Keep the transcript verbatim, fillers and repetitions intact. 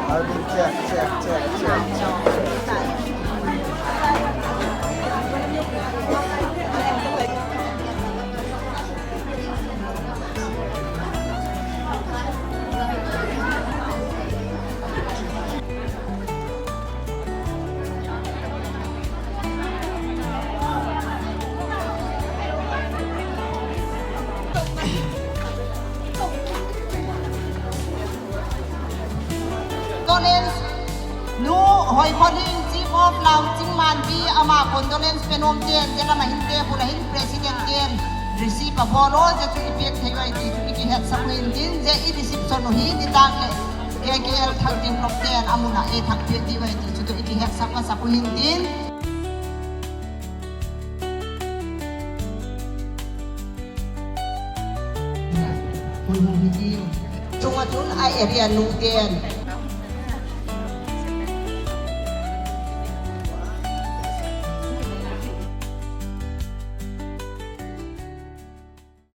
Alvin, check, check, check, check. Condolence, Nu Hoikholhing, Chief of Lao Chingmanbi, ama condolence pe nom ten, je lama hin table a hin President ten receive abol o, je chu i pek thei uve ti chu i kihetsah u hin tin, je i reception u hi nitah le K K L Thangting Block ten amun a ei thah peh diu ahi ti chu toh i kihetsah masat u hin tin. Chunga chun a area nu ten,